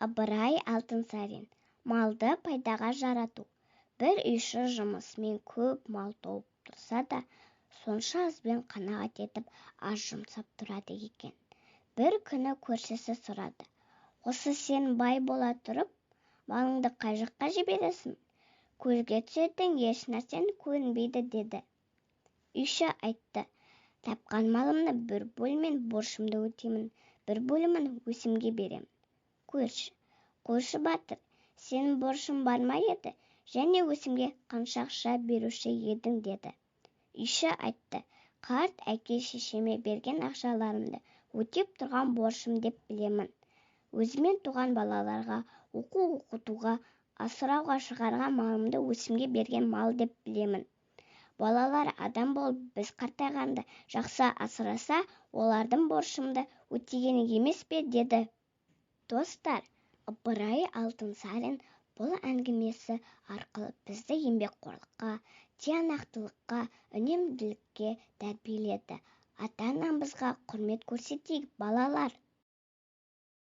Ыбырай Алтынсарин. Малды пайдаға жарату. Бір үйші жұмысымен көп мал тауып тұрса да, сонша азбен қанағат етіп, аз жұмсап тұрады екен. Бір күні көршісі сұрады: «Осы сен бай бола тұрып, малыңды қай жаққа жібересің? Көзге түсетін еш нәрсең көрінбейді», – деді. Үйші айтты: «Тапқан малымның бір бөлімін борышымды өтеймін, бір бөлімін өсімге беремін». Көрші: «Қойшы, батыр, сенің борышың бар ма еді және өсімге қанша ақша беруші едің?» – деді. Үйші айтты: «Қарт әке-шешеме берген ақшаларымды өтеп тұрған борышым деп білемін. Өзімнен туған балаларға оқу оқытуға, асырауға шығарған малымды өсімге берген мал деп білемін. Балалар адам болып, біз қартайғанда жақсы асыраса, олардың борышымды өтегені емес пе?» – деді. Достар, Ыбырай Алтынсарин бұл әңгімесі арқылы бізді еңбекқорлыққа, тиянақтылыққа, үнемділікке тәрбиеледі. Ата-анамызға құрмет көрсетейік, балалар.